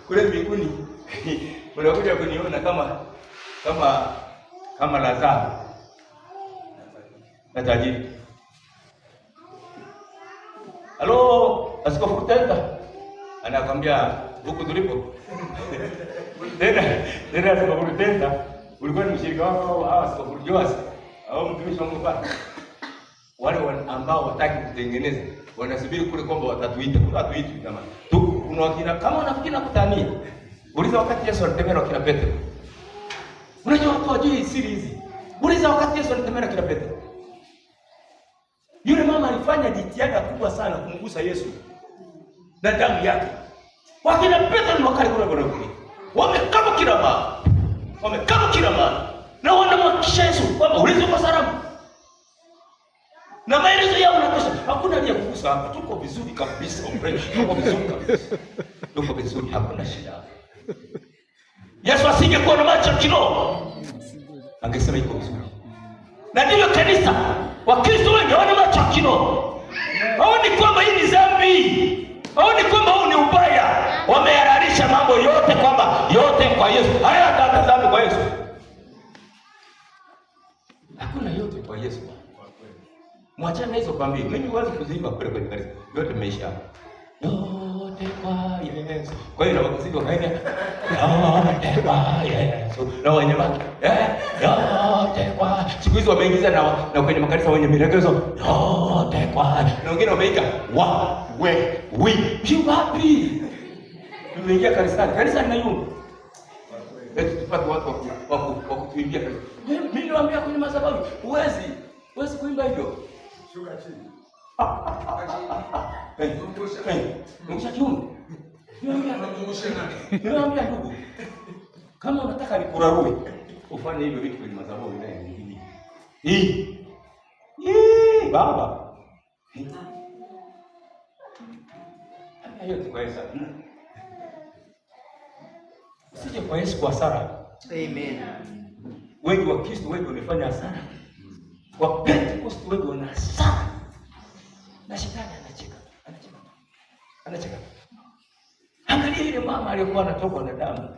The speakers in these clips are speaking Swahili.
Kule mbinguni unakuja kuniona kama Lazaro na tajiri. Halo, Askofu Rutenda anakwambia huku tulipo. Tena tena Askofu Rutenda ulikuwa ni mshirika wako au Askofu Joas au mtumishi wa Mungu pale. Wale ambao wataki kutengeneza wanasubiri kule kwamba watatuita. Kule hatuitwi jamani. Tu kuna wakina kama unafikiri nakutania. Uliza wakati Yesu alitembea na wakina Petro. Unajua watu hawajui siri hizi. Uliza wakati Yesu alitembea na wakina Petro. Yule mama alifanya jitihada kubwa sana kumgusa Yesu na damu yake. Wakina Petro ni wakali kule kule kule. Wamekaba kila mahali. Wamekaba kila mahali. Na wanamhakikisha Yesu kwamba ulizo kwa salama. Na maelezo yao yanatosha. Hakuna aliyekugusa hapa. Tuko vizuri kabisa. Tuko vizuri kabisa. Tuko vizuri, hakuna shida. Yesu asingekuwa na macho ya kiroho, angesema iko vizuri. Na ndivyo kanisa, Wakristo wengi hawana macho ya kiroho. Haoni kwamba hii ni dhambi. Haoni kwamba huu ni ubaya. Wamehalalisha mambo yote kwamba yote kwa Yesu. Haya hata dhambi kwa Yesu. Hakuna yote kwa Yesu. Mwachane na hizo kwambie. Mimi huwezi kuziimba kule kwenye kanisa. Yote imeisha. Yote kwa Yesu. Kwa hiyo na wakazidi wakaenda yote kwa Yesu. Na wenye baki. Yote kwa. Siku hizi wameingiza na kwenye makanisa wenye miregezo yote kwa. Na wengine wameika wa we wi. Ni wapi? Tumeingia kanisani. Kanisa linayumba. Eti tupate watu wa kutuimbia kanisa. Mimi niwaambia kwenye madhabahu, huwezi kuimba hivyo. Shuka chini. Zungusha kiuno. Zungusha nani? Niwaambia ndugu, kama unataka nikurarue, ufanye hivyo vitu kwenye madhabahu inayohubiri. Hii. Hii baba. Hiyo tu kwa Yesu. Usije kwa Yesu kwa hasara. Amen. Wengi wa Kristo wengi wamefanya hasara. Wa Pentecost wengi wana hasara. Na shetani anacheka, anacheka. Anacheka. Angalia yule mama aliyekuwa anatokwa na damu.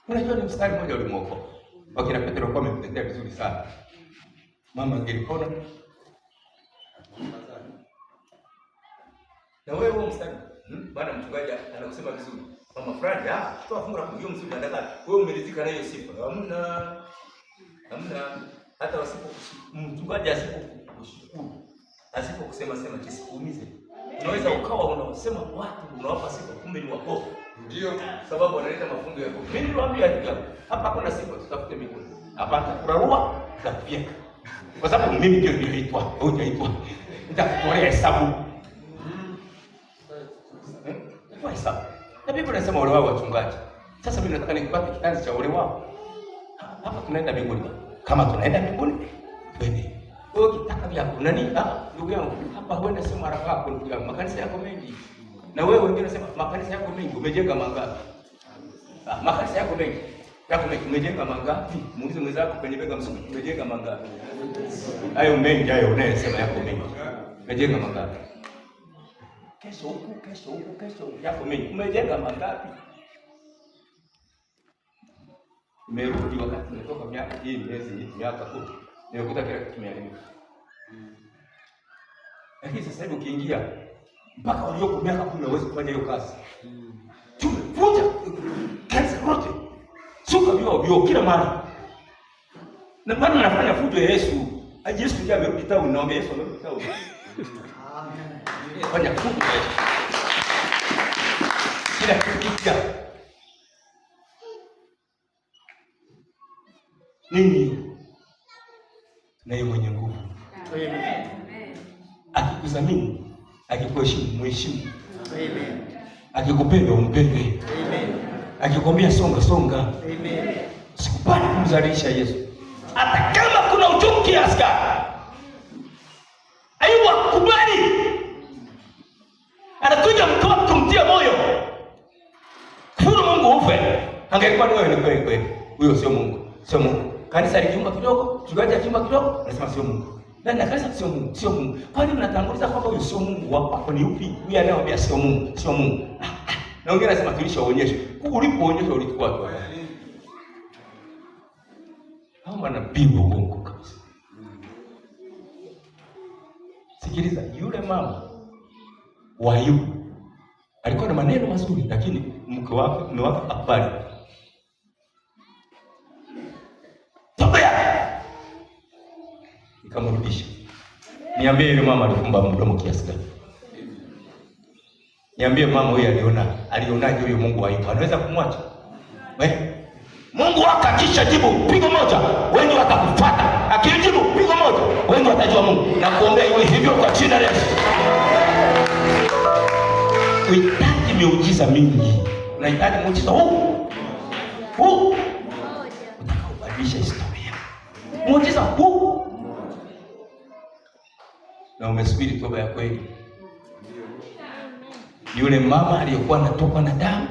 Unajua ni mstari mmoja ulimwokoa. Wakina Petro walikuwa wamemtetea vizuri sana. Mama angelipona. Na wewe huo mstari, Bwana mchungaji anakusema vizuri. Mama fulani, toa fungu la kumi mzuri anataka. Wewe umeridhika na hiyo sifa. Hamna. Hamna. Hata mchungaji asipokushukuru, asipokusema sema kisikuumize. Unaweza ukawa unasema watu unawapa sifa kumbe ni wakofu. Ndio. Sababu wanaleta mafunzo ya kofu. Mimi niliwaambia hivi hapa hakuna sifa, tutafute mbinguni. Hapa kurarua na kufyeka. Kwa sababu mimi ndio niliitwa, wewe hujaitwa. Nitakutolea hesabu. Kwa hesabu. Na Biblia inasema ole wao wachungaji. Sasa mimi nataka nikipate kitanzi cha ole wao. Hapa tunaenda mbinguni. Kama tunaenda mbinguni, twende. Wewe ukitaka vya nani? Ndugu yangu, hapa huenda sio mara yako ndugu yangu. Makanisa yako mengi. Na wewe wengine unasema makanisa yako mengi, umejenga mangapi? Makanisa yako mengi. Yako mengi, umejenga mangapi? Muulize mwenzako kwenye bega msuku, umejenga mangapi? Hayo mengi hayo unayosema yako mengi. Umejenga mangapi? Kesho huku, kesho huku, kesho huku, yako mengi. Umejenga mangapi? Nimerudi wakati nimetoka miaka hii miezi hii miaka 10. Nimekuta kila kitu kimeharibika. Lakini sasa hivi ukiingia mpaka walioko miaka 10 hawezi kufanya hiyo kazi. Tumevunja kanisa lote. Suka vyo vyo kila mara. Na maana nafanya fujo ya Yesu. Aje Yesu ndiye amerudi town, naomba Yesu amerudi town. Amen. Fanya fujo ya Yesu. Kila kitu kipya. Nini? Naye mwenye nguvu. Amen. Akikudhamini, akikuheshimu, muheshimu. Amen. Akikupenda, umpende. Amen. Akikwambia songa, songa. Amen. Sikubali kumzalisha Yesu. Hata kama kuna uchungu kiasi gani. Ayubu hakukubali. Anakuja mkoa kumtia moyo. Kufuru Mungu ufe. Angekuwa ni wewe ni kweli kweli. Huyo sio Mungu. Sio Mungu. Kanisa likiumba kidogo, mchungaji akiumba kidogo, anasema sio Mungu. Na kanisa sio Mungu, sio Mungu. Kwani mnatanguliza kwamba huyu sio Mungu wako ni upi? Huyu anayeambia sio Mungu, sio Mungu. Na wengine anasema tulishaonyeshwa. Ulipoonyeshwa ulichukua hatua gani? Hao manabii wa uongo kabisa. Sikiliza, yule mama wa Ayubu alikuwa na maneno mazuri, lakini mke wake, mume wake akubali. Toba yake ikamrudisha. Niambie, yule mama alifumba mdomo kiasi gani? Niambie, mama huyu aliona, alionaje huyu Mungu wa Ayubu? Anaweza kumwacha? Eh? Mungu wako akisha jibu pigo moja, wengi watakufuata. Akijibu pigo moja, wengi watajua Mungu. Na kuombea iwe hivyo kwa jina la Yesu. Uhitaji miujiza mingi, unahitaji muujiza huu huu utakaobadilisha historia, muujiza huu. Na umesubiri toba ya kweli. Yule mama aliyekuwa anatokwa na damu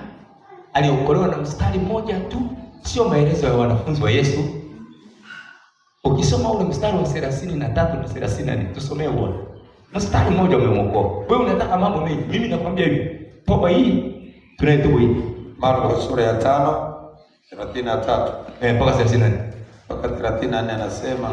aliokolewa na mstari mmoja tu, sio maelezo ya wanafunzi wa Yesu. Ukisoma ule mstari wa 33 na 34, tusomee uone. Mstari mmoja umemwokoa. Wewe unataka mambo mengi. Mimi nakwambia hivi, toba hii tunayetubu hii Marko sura ya 5 33 mpaka 34. mpaka 34 anasema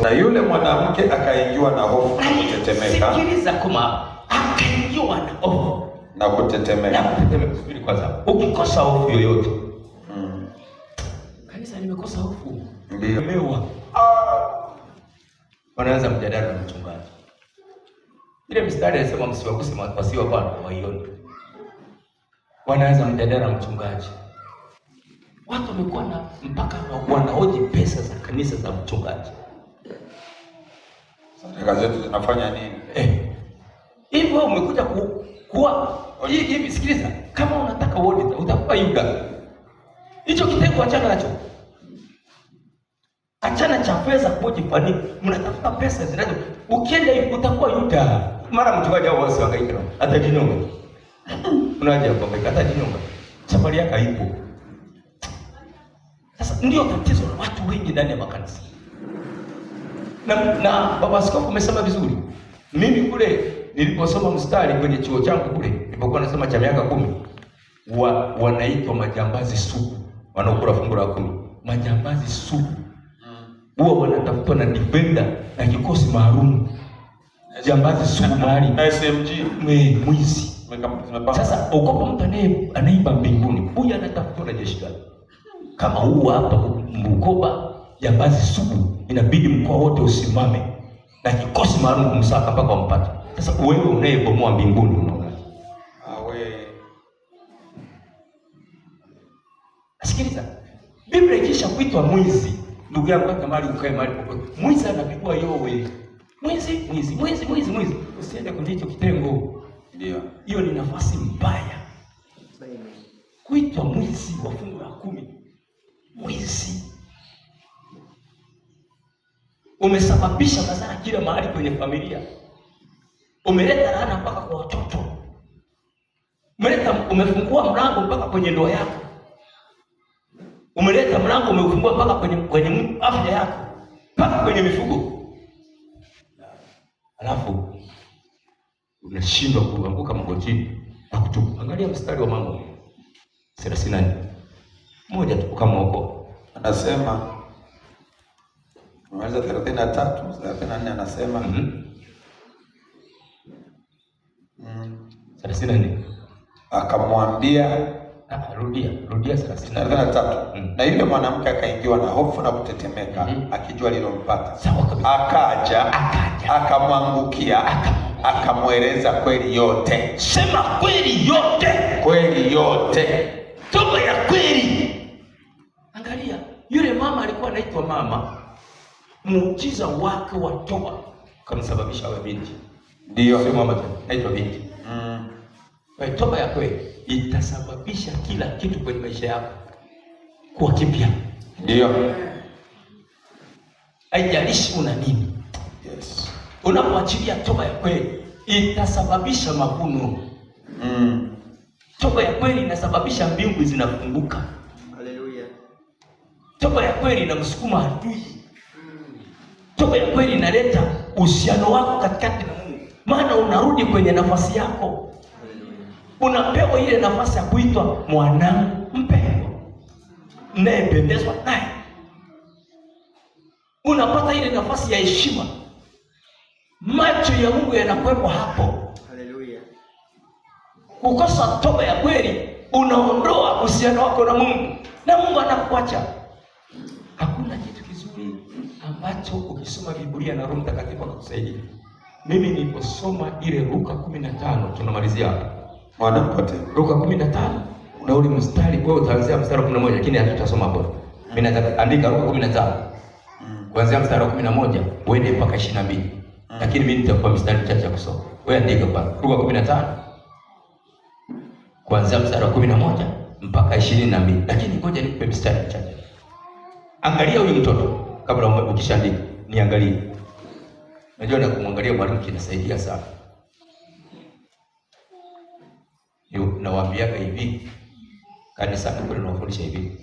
na yule mwanamke akaingiwa na hofu na kutetemeka Sikiliza kuma, akaingiwa na hofu na na kutetemeka. kutetemeka. Subiri kwanza. Ukikosa hofu yoyote, kanisa limekosa hofu. Ndio. Mewa. Wanaanza mjadala na mchungaji. Ile mistari inasema msiwaguse wasio Bwana waione. Wanaanza mjadala na mchungaji. Watu wamekuwa na mpaka wanahoji pesa za kanisa za mchungaji. Sadaka zetu zinafanya nini? Hivi wewe umekuja kuwa hivi, sikiliza, kama unataka uone utakuwa Yuda. Hicho kitengo achana nacho. Achana cha pesa kujifanyia. Mnatafuta pesa zinazo. Ukienda hivi utakuwa Yuda. Mara mchungaji hao wasihangaike nao. Atajinyonga. Unaje kuhangaika atajinyonga. Safari yake haipo. Sasa ndio tatizo la watu wengi ndani ya makanisa. Na baba askofu umesema vizuri. Mimi kule niliposoma mstari kwenye chuo changu kule nilipokuwa nasoma cha miaka 10, wanaitwa majambazi sugu, wanaokula fungu la 10. Majambazi sugu huwa wanatafutwa na defender na kikosi maalum. Jambazi sugu mahali Na SMG mwizi. zimepanga. Sasa ogopa mtu anaiba mbinguni. Huyu anatafutwa na jeshi gani? Kama huu hapa Bukoba, jambazi sugu, inabidi mkoa wote usimame na kikosi maalum kumsaka mpaka wampate. Sasa wewe unayebomoa mbinguni unaona? Awe. Sikiliza. Biblia ikisha kuitwa mwizi, ndugu yangu, hata mahali ukae mahali popote, mwizi anapigwa yowe. Mwizi, mwizi, mwizi, mwizi, mwizi. Usiende kwenye hicho kitengo. Ndio. Hiyo ni nafasi mbaya. Kuitwa mwizi wa fungu la 10. Mwizi. Umesababisha madhara kila mahali kwenye familia. Umeleta laana mpaka kwa watoto. Umefungua mlango mpaka kwenye ndoa yako. Umeleta mlango, umeufungua mpaka kwenye afya yako, mpaka kwenye mifugo. Alafu unashindwa kuanguka magotini na kutubu. Angalia mstari wa mambo 34. Moja tu kama huko. Anasema Mwanzo 33, 34 anasema 34. Akamwambia Rudia 34. 33. Na yule mwanamke akaingiwa na hofu na kutetemeka, akijua lilompata. Sawa kabisa. Akaja, akamwangukia, akamweleza kweli yote. Sema kweli yote. Kweli yote. Toba ya kweli. Angalia, yule mama alikuwa anaitwa mama. Muujiza wake wa toba kamsababisha awe binti. Ndio. Sio mama tena, anaitwa binti. Kwa hiyo toba ya kweli itasababisha kila kitu kwenye maisha yako kuwa kipya. Ndio. Haijalishi una nini. Yes. Unapoachilia toba ya kweli itasababisha mavuno. Toba ya kweli inasababisha mbingu zinafunguka. Haleluya. Toba ya kweli inamsukuma adui. Toba ya kweli inaleta uhusiano wako katikati na Mungu, maana unarudi kwenye nafasi yako, unapewa ile nafasi ya kuitwa mwanangu mpendwa, mnayependezwa naye. Unapata ile nafasi ya heshima, macho ya Mungu yanakuwepo hapo. Haleluya. Kukosa toba ya kweli, unaondoa uhusiano wako na Mungu na Mungu anakuacha. Hakuna kitu kizuri ambacho ukisoma Biblia na Roho Mtakatifu akakusaidia. Mimi niliposoma ile Luka 15, tunamalizia hapa. Mwana mpotevu. Luka 15 na ule mstari, wewe utaanzia mstari wa 11, lakini hatutasoma hapo. Mimi nataka andika Luka 15 kuanzia mstari wa 11 uende mpaka 22. Lakini mimi nitakupa mstari michache ya kusoma. Wewe andika kwanza Luka 15 kuanzia mstari wa 11 mpaka 22. Lakini ngoja nikupe mstari michache. Angalia huyu mtoto kabla ukishaandika, niangalie. Najua na kumwangalia mwalimu kinasaidia sana. Nawaambiaga hivi kanisani kule, nawafundisha hivi,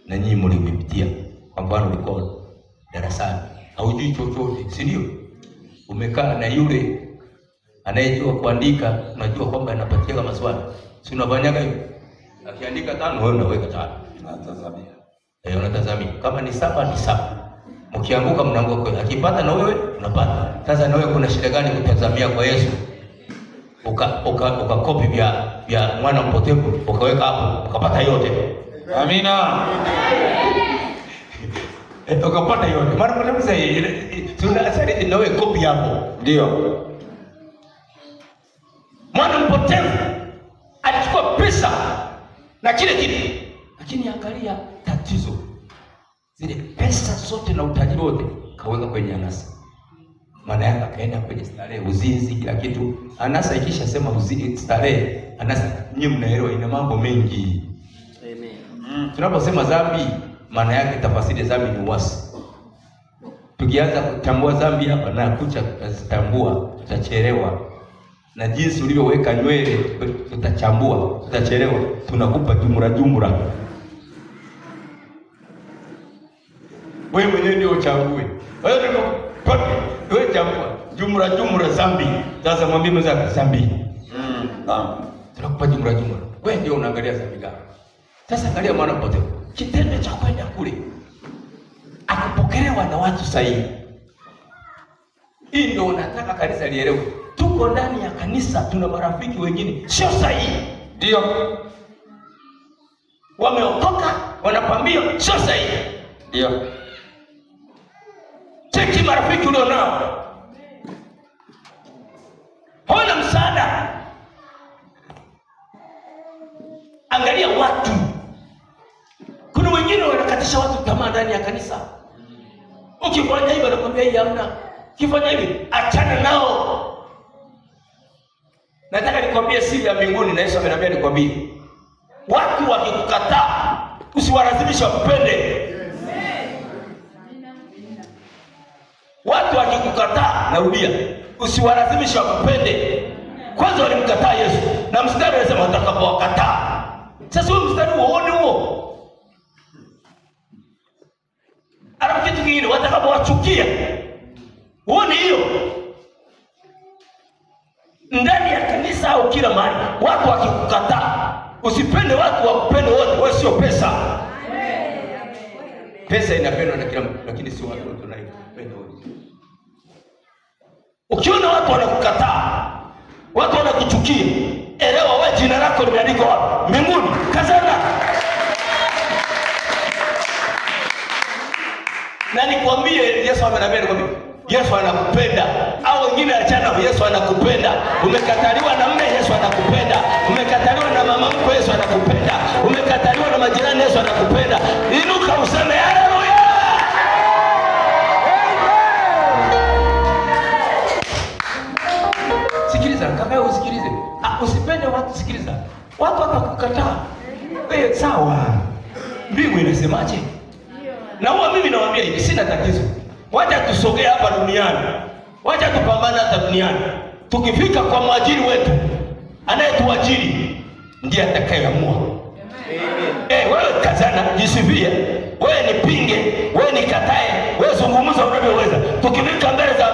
na nyinyi mlivipitia. Kwa mfano, ulikuwa darasani haujui chochote, si ndio? Umekaa na yule anayejua kuandika, unajua kwamba anapatia maswali, si unafanyaga hivi? Akiandika 5 wewe unaweka 5, Unatazamia. Unatazamia kama ni 7 ni 7. Mkianguka mnaanguka kweli, akipata na wewe unapata. Sasa na wewe kuna shida gani kutazamia kwa Yesu? Ukakopi vya mwana mpotevu ukaweka hapo ukapata yote. Amina. Ukapata yote. Mwana mpotevu sasa tuna na wewe kopi hapo. Ndio. Mwana mpotevu alichukua pesa na kile kitu, lakini angalia tatizo, zile pesa zote na utajiri wote kaweka kwenye anasa. Maana yake akaenda kwenye starehe, uzinzi, kila kitu. Anasa ikishasema uzinzi, starehe, anasa, nyinyi mnaelewa ina mambo mengi. Amen. Tunaposema dhambi, maana yake tafasiri dhambi ni uasi. Tukianza kutambua dhambi hapa na kucha tutazitambua, tutachelewa. Na jinsi ulivyoweka nywele tutachambua, tutachelewa. Tunakupa jumla jumla. Wewe mwenyewe ndio uchague. Wewe ndio wewe chambua jumla jumla dhambi. Sasa mwambie mwenzako dhambi. Dhambi. Tunakupa jumla jumla. Wewe ndio unaangalia dhambi gani? Sasa angalia mwana mpotevu. Kitendo cha kwenda kule akapokelewa na watu sahihi. Hii ndio nataka kanisa lielewe. Tuko ndani ya kanisa, tuna marafiki wengine sio sahihi. Ndio. Wameokoka, wanapambia sio sahihi. Ndio. Cheki marafiki ulio nao. Hawana msaada. Angalia watu. Kuna wengine wanakatisha watu tamaa ndani ya kanisa. Ukifanya hivi anakuambia hii hamna. Ukifanya hivi achana nao. Nataka nikwambie siri ya mbinguni, na Yesu ameniambia nikwambie. Watu wakikukataa usiwalazimishe wakupende. Watu wakikukataa, narudia, usiwalazimishe wakupende. Kwanza walimkataa Yesu, na mstari unasema watakapowakataa. Sasa huo mstari huone huo. Alafu kitu kingine, watakapowachukia. Huone hiyo. Ndani ya kanisa au kila mahali, watu wakikukataa, usipende watu wakupende wote, wewe sio pesa. Pesa inapendwa na kila mtu, lakini sio watu wote wanaipenda wote. Ukiona watu wanakukataa, watu wanakuchukia, elewa wewe jina lako limeandikwa wapi? Mbinguni. Kazana. Na nikwambie, Yesu ameniambia nikwambie, Yesu anakupenda. Au wengine achana, Yesu anakupenda. Umekataliwa na mume, Yesu anakupenda. Umekataliwa na mama mkwe, Yesu anakupenda. Umekataliwa na majirani, Yesu anakupenda. Inuka useme haleluya. Sikiliza, kaka usikilize. Usipende watu, sikiliza. Watu watakukataa. Wewe sawa. Mbingu inasemaje? Na huwa mimi nawaambia hivi, sina tatizo. Wacha tusogee hapa duniani. Wacha tupambane hata duniani. Tukifika kwa mwajiri wetu, anayetuajiri ndiye atakayeamua. Amen. Wewe kazana, jisifie. Wewe nipinge, wewe nikatae, wewe zungumza unavyoweza. Tukifika mbele za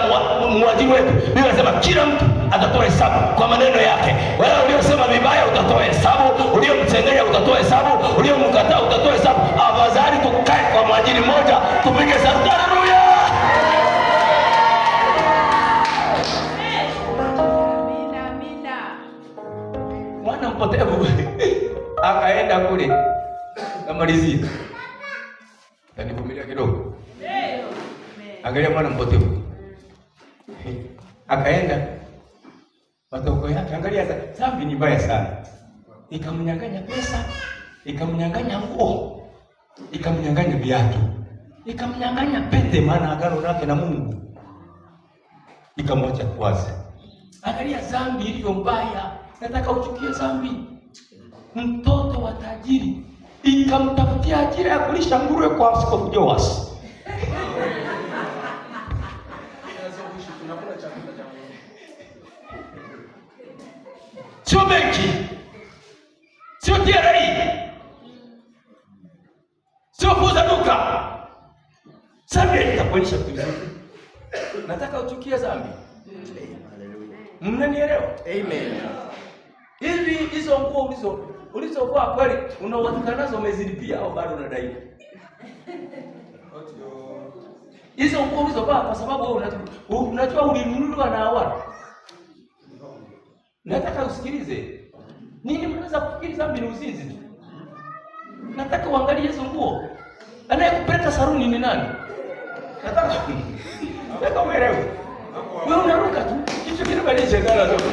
mwajiri wetu. Biblia inasema kila mtu atatoa hesabu kwa maneno yake. Wewe uliosema vibaya utatoa hesabu, uliomsengenya utatoa hesabu, uliomkataa utatoa hesabu. Afadhali tukae kwa mwajiri mmoja, tupige hesabu. Haleluya! Amina, amina. Mwana mpotevu akaenda kule, namalizia, tanivumilia kidogo. Angalia mwana mpotevu akaenda, matokeo yake angalia, dhambi ni mbaya sana. Ikamnyang'anya pesa, ikamnyang'anya nguo, ikamnyang'anya viatu, ikamnyang'anya pete, maana agano lake na Mungu, ikamwacha wazi. Angalia dhambi ilivyo mbaya. Nataka uchukie dhambi. Mtoto wa tajiri ikamtafutia ajira ya kulisha nguruwe kwa Askofu Joas. Sio benki, sio TRA, sio kuuza duka. Dhambi itakuonyesha vitu vizuri. Nataka uchukie dhambi. Mnanielewa? Amen. Hivi hizo nguo ulizovaa kweli una uhakika nazo umezilipia au bado unadaiwa? Hizo nguo ulizovaa kwa sababu wewe unajua ulinunuliwa na awali. Nataka usikilize. Nini mnaweza kufikiri dhambi ni uzinzi tu? Nataka uangalie hizo nguo. Anayekupeleka saruni ni nani? Nataka uelewe. Wewe unaruka tu. Kitu kinabadilisha sana tu.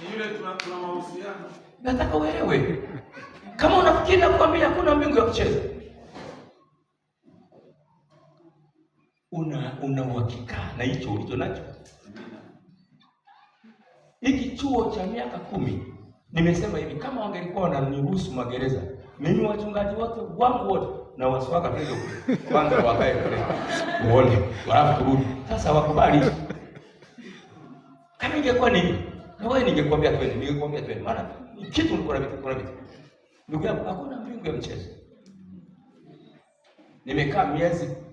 Ni yule tuna mahusiano. Nataka uelewe. Kama unafikiri nakwambia hakuna mbingu ya kucheza. Una uhakika na hicho ulicho nacho? Hiki chuo cha miaka 10 nimesema hivi, kama wangelikuwa wananiruhusu magereza, mimi wachungaji wote wangu wote na waswaka kule kwanza wakae kule uone, halafu turudi. Sasa wakubali. Kama ingekuwa ni na wewe ningekuambia twende, ningekuambia twende. Maana kitu ulikuwa na vitu, kuna vitu. Ndugu yangu, hakuna mbingu ya mchezo. Nimekaa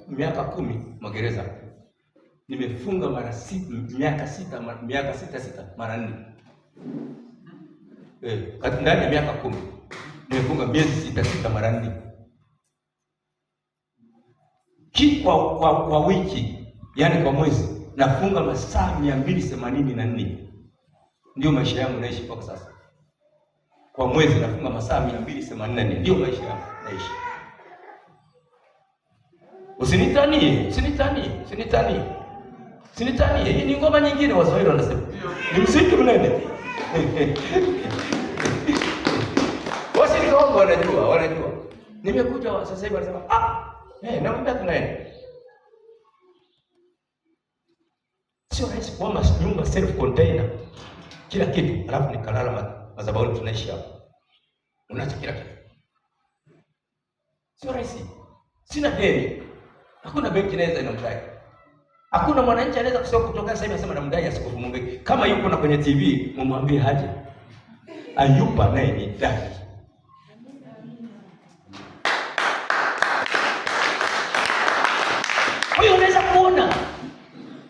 miaka 10 magereza. Nimefunga mara sita, miaka sita, miaka sita sita mara 4. Ndani ya miaka 10 nimefunga miezi 6 6 mara 4. Kwa wiki, yani kwa mwezi nafunga masaa 284. Ndio maisha yangu naishi mpaka sasa. Kwa mwezi nafunga masaa 284. Ndio maisha yangu naishi. Usinitanie, usinitanie, usinitanie. Usinitanie. Hii ni ngoma nyingine Waswahili wanasema. Ni msitu mnene. Washirika wangu wanajua. Nimekuja sasa hivi wanasema, nakwambia tunaenda. Sio rahisi kuhama nyumba self container. Kila kitu, alafu nikalala madhabahuni tunaishi hapo. Unaacha kila kitu. Sio rahisi. Sina deni. Hakuna benki inaweza inamdai. Hakuna mwananchi anaweza kusema kutoka sasa hivi asema namdai Askofu Mumbeki. Kama yuko na kwenye TV, mumwambie aje. Ayupa naye ni dai. Kwa hiyo unaweza kuona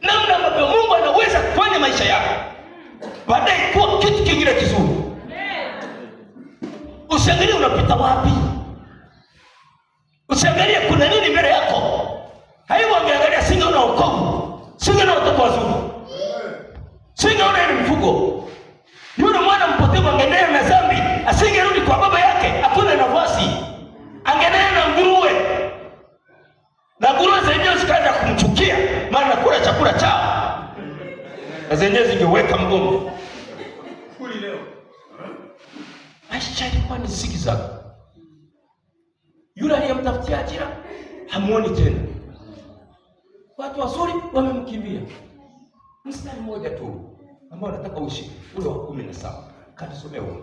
namna ambavyo Mungu anaweza kufanya maisha yako baadaye kuwa kitu kingine kizuri. Usiangalie unapita wapi, usiangalie kuna nini mbele yako. Haibu angeangalia singeona wokovu, singeona watoto wazuri, singeona ile mifugo. Yule mwana mpotevu angeendelea na dhambi, asingerudi kwa baba yake, hakuna nafasi. Angeendelea na nguruwe, na nguruwe zenyewe zikaanza kumchukia, maana kula chakula chao, na zenyewe zingeweka mgongo. Maisha yalikuwa ni zigzag. Yule aliyemtafutia ajira hamuoni tena, watu wazuri wamemkimbia. Mstari mmoja tu ambao nataka ushike, ule wa 17. Katusomee huo.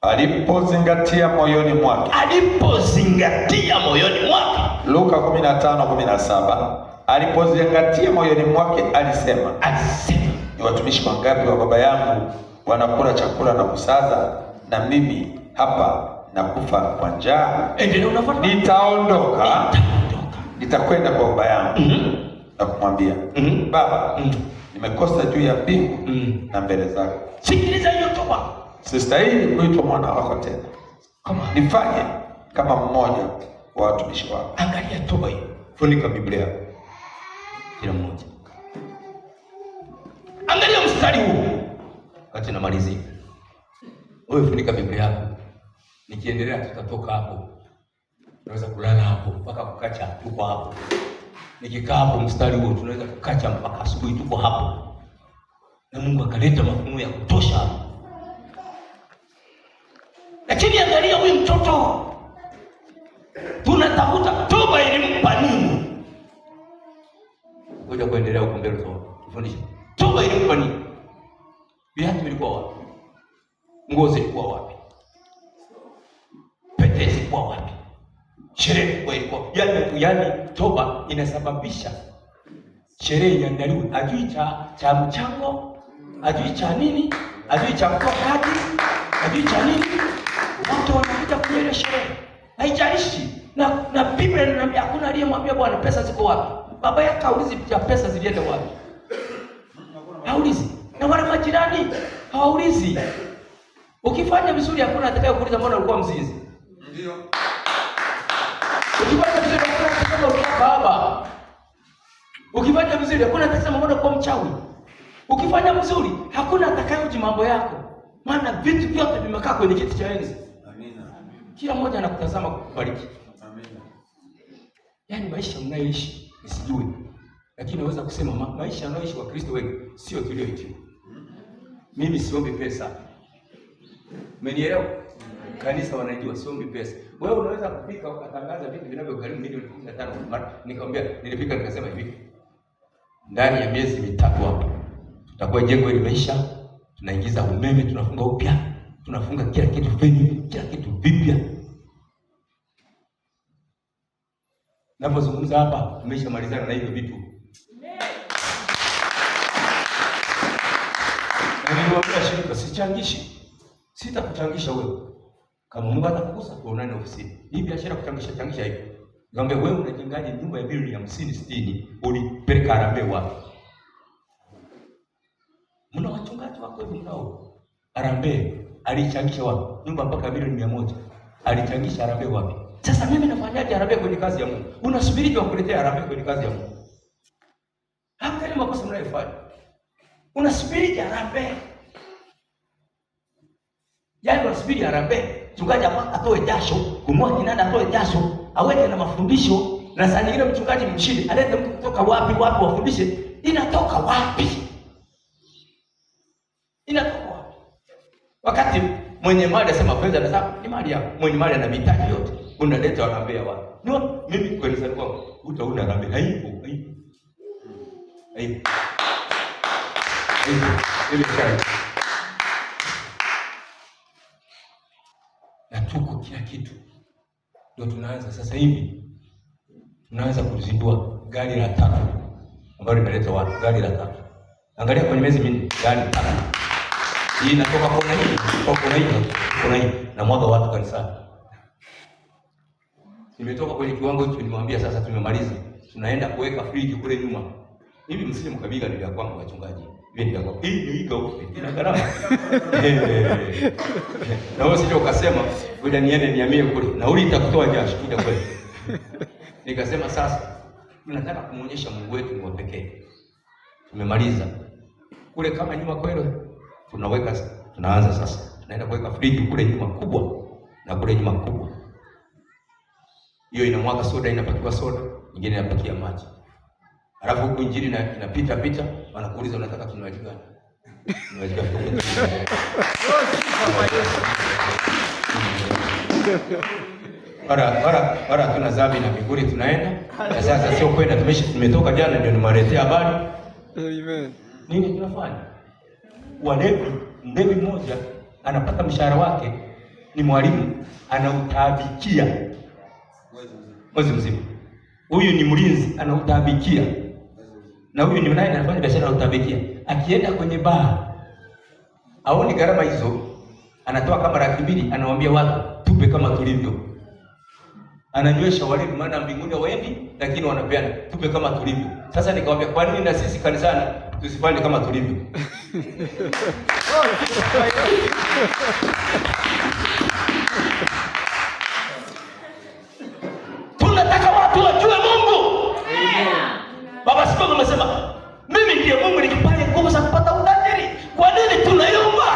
Alipozingatia moyoni mwake. Alipozingatia moyoni mwake. Luka 15:17. Alipozingatia moyoni mwake alisema, Alisema, ni watumishi wangapi wa baba yangu wanakula chakula na kusaza, na mimi hapa nakufa kwa njaa. Endelea, unafuata. Nitaondoka Nitaondoka. Nitakwenda kwa baba yangu na kumwambia, Baba, nimekosa juu ya mbingu na mbele zako. Sikiliza hiyo toba. Sistahili kuitwa mwana wako tena. Come on. Nifanye kama mmoja wa watumishi wako. Angalia toba hiyo. Funika Biblia yako. Kila mmoja. Angalia mstari huu. Wakati namalizia. Wewe funika Biblia yako. Nikiendelea tutatoka hapo. Tunaweza kulala hapo mpaka kukacha, tuko hapo. Nikikaa hapo mstari huo tunaweza kukacha mpaka asubuhi, tuko hapo. Na Mungu akaleta mafunuo ya kutosha hapo. Lakini angalia huyu mtoto. Tunatafuta toba ilimpa nini? Ngoja kuendelea huko mbele tufundishe. Toba ilimpa nini? Viatu vilikuwa wapi? Nguo zilikuwa wapi? Pete zilikuwa wapi? Sherehe kubwa ilikuwa. Yaani toba inasababisha sherehe iandaliwe. Ajui cha mchango, ajui cha nini, ajui cha kutoa kadi, ajui cha nini. Watu wanakuja kwenye ile sherehe. Haijalishi. Na Biblia inaniambia hakuna aliyemwambia Bwana pesa ziko wapi. Baba yake haulizi ya pesa zilienda wapi. Haulizi. Na wale majirani hawaulizi. Ukifanya vizuri hakuna atakayekuuliza mbona ulikuwa mzinzi. Ndio. Ukifanya vizuri hakuna atakayesema ulikuwa baba. Ukifanya vizuri hakuna atakayesema mbona ulikuwa mchawi. Ukifanya vizuri hakuna atakayehoji mambo yako. Maana vitu vyote vimekaa kwenye kiti cha enzi. Amina. Kila mmoja anakutazama kukubariki. Amina. Yaani maisha mnayoishi nisijui. Lakini naweza kusema maisha yanayoishi wa Kristo wengi sio tulioitiwa. Mimi siombi pesa. Umenielewa? Kanisa wanajua siombi pesa. Wewe unaweza kupika ukatangaza vitu vinavyogharimu milioni 15. Mara nikamwambia, nilifika nikasema hivi. Ndani ya miezi mitatu hapo tutakuwa jengo hili limeisha, tunaingiza umeme, tunafunga upya, tunafunga kila kitu venue, kila kitu vipya. Ninapozungumza hapa tumeshamalizana na hivyo vitu. Na niliwaambia shirika sichangishi. Sitakuchangisha wewe. Kama Mungu atakugusa tuonane ofisini. Hii biashara kuchangisha changisha hivi. Nikamwambia wewe unajengaje nyumba ya bilioni 50 60 ulipeleka harambee wapi? Mna wachungaji wako hivi mnao. Harambee alichangisha wapi? Nyumba mpaka bilioni 100. Alichangisha harambee wapi? Sasa mimi nafanyaje harambee kwenye kazi ya Mungu? Unasubiri wakuletea harambee kwenye kazi ya Mungu? Angalia makosa mnayofanya. Unasubiri harambee. Yaani unasubiri harambee. Mchungaji atoe jasho, kununua kinanda atoe jasho, aweke na mafundisho, na saa nyingine mchungaji mshindi alete mtu kutoka wapi wapi wafundishe. Inatoka wapi? Inatoka wapi? Wakati mwenye mali asema fedha na dhahabu ni mali yako. Mwenye mali ana mitaji yote. Unaleta harambee wapi? No, mimi kwenye sasa kwangu utaona harambee haipo, haipo. Haipo. Haipo. Mimi shai. Na tuko kila kitu. Ndio tunaanza sasa hivi. Tunaanza kuzindua gari la tatu ambalo limeleta watu, gari la tatu. Angalia kwenye miezi minne, gari tatu. Hii inatoka kona hii, kwa kona hii, kona hii, na mwaga watu kanisani. Nimetoka kwenye kiwango hicho, nimwambia sasa tumemaliza. Tunaenda kuweka friji kule nyuma. Hivi msije mkabiga ni vya kwangu wachungaji. Hivi ni vya kwangu. Hii ni iga ufe, ina gharama. Na wewe usije ukasema ngoja niende nihamie kule. Nauli itakutoa jasho kuja kule. Nikasema sasa tunataka kumuonyesha Mungu wetu ni wa pekee. Tumemaliza. Kule kama nyuma kweli tunaweka, tunaanza sasa. Tunaenda kuweka friji kule nyuma kubwa na kule nyuma kubwa. Hiyo inamwaga soda, inapakiwa soda, nyingine inapakia maji. Alafu huku injili inapita pita, wanakuuliza unataka kinywaji gani? Kinywaji gani? Wala hatuna dhambi na mbinguni tunaenda. Na sasa sio kwenda, tumetoka jana ndio nimewaletea habari. Amen. Nini tunafanya? Walevi, mlevi mmoja anapata mshahara wake ni mwalimu, anautaabikia mwezi mzima. Huyu ni mlinzi anautaabikia. Na huyu ni naye anafanya biashara anautaabikia. Akienda kwenye baa aoni gharama hizo, anatoa kama 200,000, anawaambia watu tupe kama tulivyo. Ananywesha walevi, maana mbinguni hawaendi, lakini wanapeana. Tupe kama tulivyo. Sasa nikamwambia kwa nini na sisi kanisani tusifanye kama tulivyo? Tunataka watu wajue Mungu. Baba Askofu amesema mimi ndiye Mungu nikipaye nguvu za kupata utajiri. Kwa nini tunayumba?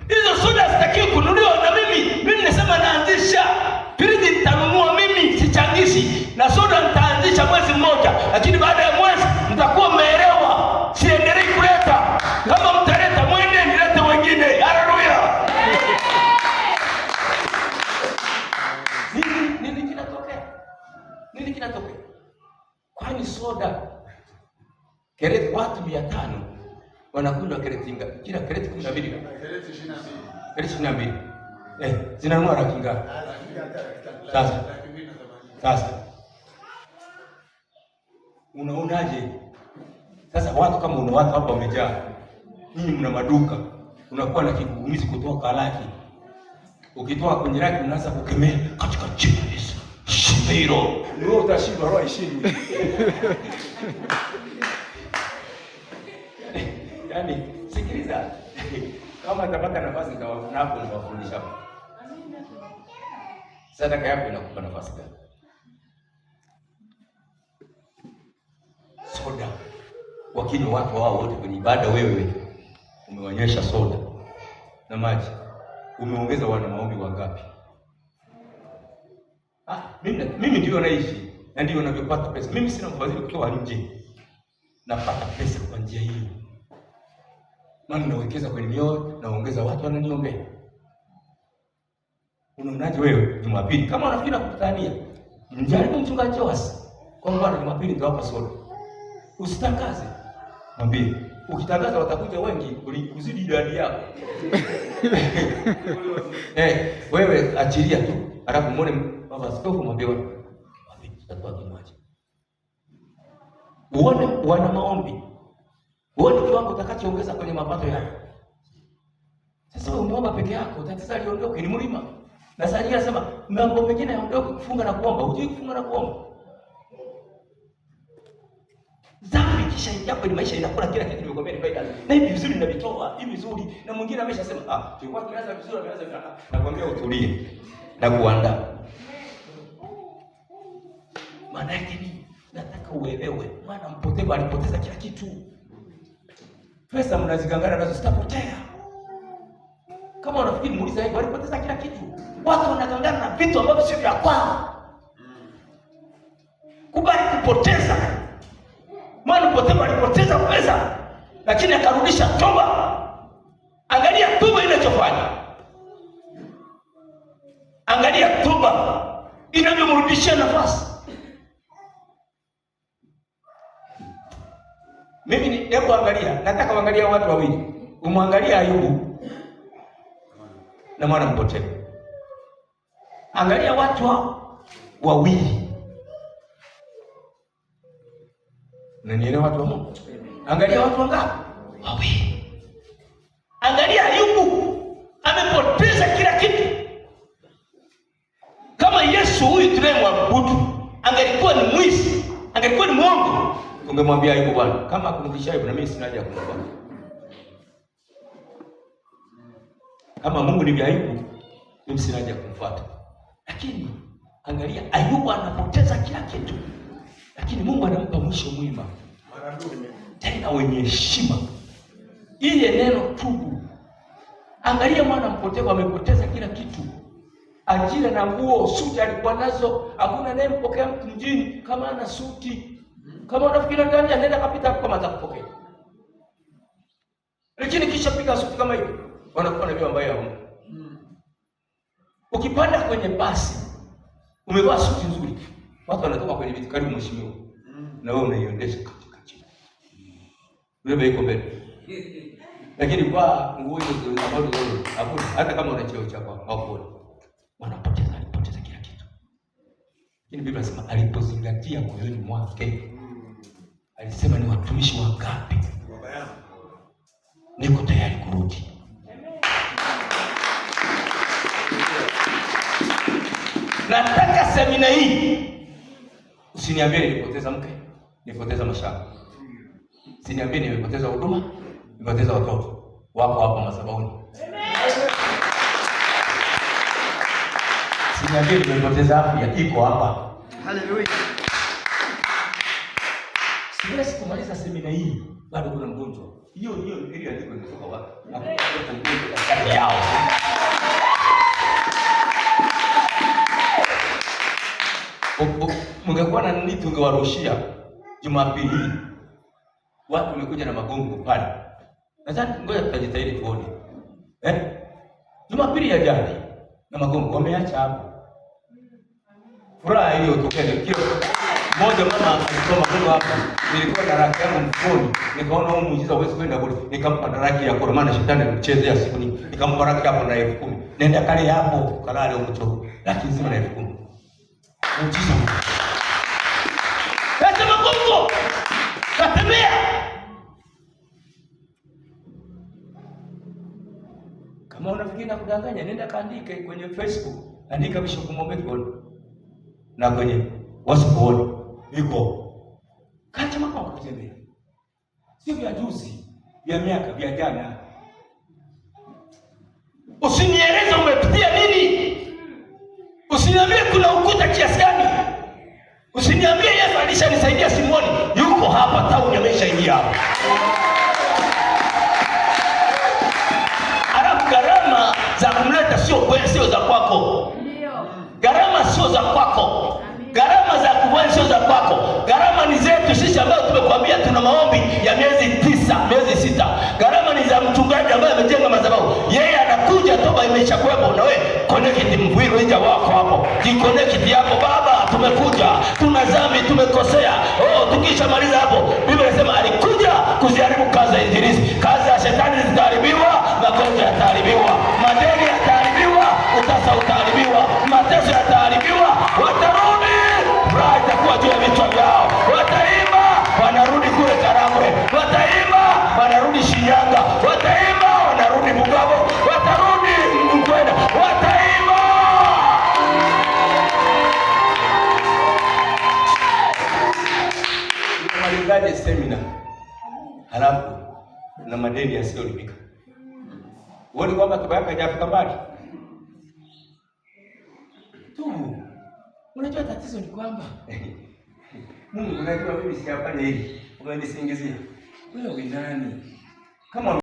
Hizo soda zitakiwa kununuliwa na mimi. Mimi nasema naanzisha friji, nitanunua mimi, sichangishi. Na soda nitaanzisha mwezi mmoja, lakini baada ya mwezi mtakuwa mmeelewa. Siendelei kuleta. Kama mtaleta mwende nilete wengine. Haleluya. Nini kinatokea? Nini kinatokea? Kwani soda kreti watu 500 wanakunywa kreti ngapi? Kila kreti 12. Kreti 22. Kreti 22. Zinanunua laki ngapi? Sasa. Sasa. Unaonaje? Sasa watu kama una watu hapa wamejaa. Ninyi mna maduka. Unakuwa na kigugumizi kutoka laki. Ukitoka kwenye laki unaanza kukemea katika jina la Yesu. Shinda hilo. Ni wewe utashindwa, roho haishindwi. Yaani sikiliza. Kama nitapata nafasi nitawafundisha hapo. Sadaka yako inakupa nafasi gani? Soda. Wakinywa watu wao wote kwenye ibada, wewe umeonyesha soda na maji. Umeongeza wana maombi wangapi? Mimi ndio naishi na ndio ninavyopata pesa. Mimi sina mfadhili kutoka nje. Napata pesa kwa njia hiyo. Maana nawekeza kwenye mioyo, naongeza watu wananiombea. Unaonaje wewe Jumapili? Kama unafikiri nakukutania, mjaribu mchungaji Joas. Kwa mfano Jumapili nitawapa soda. Usitangaze. Mwambie, ukitangaza watakuja wengi kuzidi idadi yako. Wewe achilia tu. Alafu muone baba askofu, mwambie wewe. Mwambie tutatoa kinywaji. Uone wana maombi. Uone kiwango utakachoongeza kwenye mapato yako. Sasa wewe umeomba peke yako, tatizo liondoke ni mlima. Na saa nyingine anasema mambo mengine yaondoke, kufunga na kuomba. Hujui kufunga na kuomba. Dhambi kisha ingia kwenye maisha inakula kila kitu, nimekwambia ni faida. Na hivi vizuri ninavitoa, hivi vizuri. Na mwingine ameshasema, tulikuwa tumeanza vizuri, ameanza vizuri. Nakwambia utulie na kuandaa. Maana yake ni nataka uelewe, maana mpotevu alipoteza kila kitu. Pesa mnazigangana nazo zitapotea. Kama unafikiri muulize hivi, walipoteza kila kitu. Watu wanagangana na vitu ambavyo sio vya kwao. Kubali kupoteza. Maana mpotevu alipoteza pesa, lakini akarudisha toba. Angalia toba inachofanya. Angalia toba inavyomrudishia nafasi. Mimi ni hebu angalia, nataka uangalie watu wawili. Umwangalie Ayubu na mwana mpotevu. Angalia watu hao wawili. Unanielewa watu wa Mungu? Angalia watu wangapi? Wawili. Angalia Ayubu amepoteza kila kitu. Kama Yesu huyu tunayemwabudu angelikuwa ni mwizi, angelikuwa ni mwongo, ungemwambia Ayubu, bwana, kama akurudisha Ayubu na mimi sina haja ya kumfuata. Kama Mungu ni Ayubu, mimi sina haja ya kumfuata. Lakini angalia Ayubu anapoteza kila kitu, lakini Mungu anampa mwisho mwema tena wenye heshima. Ile neno tubu. Angalia mwana mpotevu amepoteza kila kitu, ajira na nguo, suti alikuwa nazo. Hakuna anayempokea mtu mjini kama ana suti. Kama unafikiri ndani anaenda kapita hapo kama atakupokea. Lakini kisha piga suti kama hiyo, wanakuwa na ambayo hauna. Ukipanda kwenye basi umevaa suti nzuri, watu wanatoka kwenye viti, karibu mheshimiwa, na wewe unaiendesha katika chini, wewe iko mbele. Lakini kwa nguo hizo ambazo hakuna, hata kama una cheo chako hawakuoni. Wanapoteza, alipoteza kila kitu. Lakini Biblia inasema alipozingatia moyoni mwake, alisema ni watumishi wangapi niko tayari kurudi. Nataka semina hii usiniambie nilipoteza mke, nilipoteza mashamba, usiniambie nimepoteza huduma, nimepoteza watoto. Wako hapa madhabahuni. Usiniambie nimepoteza afya, iko hapa. Haleluya. Siwezi kumaliza semina hii bado kuna mgonjwa. Hiyo hiyo ile andiko imetoka wapi? Hakuna mgonjwa katikati yao. Mungekuwa na nini tungewarushia Jumapili hii. Watu wamekuja na magongo pale. Nadhani ngoja tutajitahidi tuone. Jumapili ya jana na magongo wameacha hapo. Furaha iliyotokea ni kile mmoja mama alisoma magongo hapa. Nilikuwa na raki yangu mfukoni, nikaona huu muujiza huwezi kwenda kule. Nikampa raki ya koromana, maana shetani alimchezea siku nyingi. Nikampa raki hapo na 10,000. Nenda kale hapo kalale huko. Laki nzima na 10,000. Muujiza. Sasa magongo katembea. Kama unafikiri na kudanganya, nenda kaandike kwenye Facebook, andika Bishop Momeki na kwenye WhatsApp uone iko. Kacha magongo kutembea. Sio vya juzi, vya miaka, vya jana. Usinieleze umepitia nini. Usiniambie kuna ukuta kiasi gani. Usiniambie Yesu alishanisaidia Simoni, yuko hapa town ameshaingia hapa. Alafu gharama za kumleta sio kweli, sio za kwako. Ndio. Gharama sio za kwako. Gharama za kuvaa sio za kwako. Gharama ni zetu sisi ambao tumekuambia tuna maombi ya miezi 9, miezi 6. Gharama ni za mchungaji ambaye amejenga madhabahu. Yeye anakuja, toba imeshakuwepo na wewe connect mvwiro ija wako hapo. Jiconnect hapo, baba tumekuja, tuna dhambi, tumekosea. Oh, tukishamaliza hapo Biblia inasema alikuja kuziharibu kazi za injilisti. Kazi za shetani zitaharibiwa, magonjwa yataharibiwa, madeni yataharibiwa, utasa utaharibiwa, mateso yataharibiwa, watarudi, furaha itakuwa juu ya vichwa vyao. Wataimba, wanarudi kule Karagwe, wataimba, wanarudi Shinyanga, wataimba, wanarudi Bugabo, watarudi Mkwena, wataimba. Tunamalizaje semina halafu na madeni yasiyolipika? Uone kwamba toba yako haijafika mbali tu. Unajua tatizo ni kwamba Mungu, unajua mimi sijafanya hivi, umenisingizia. Wewe ni nani? Kama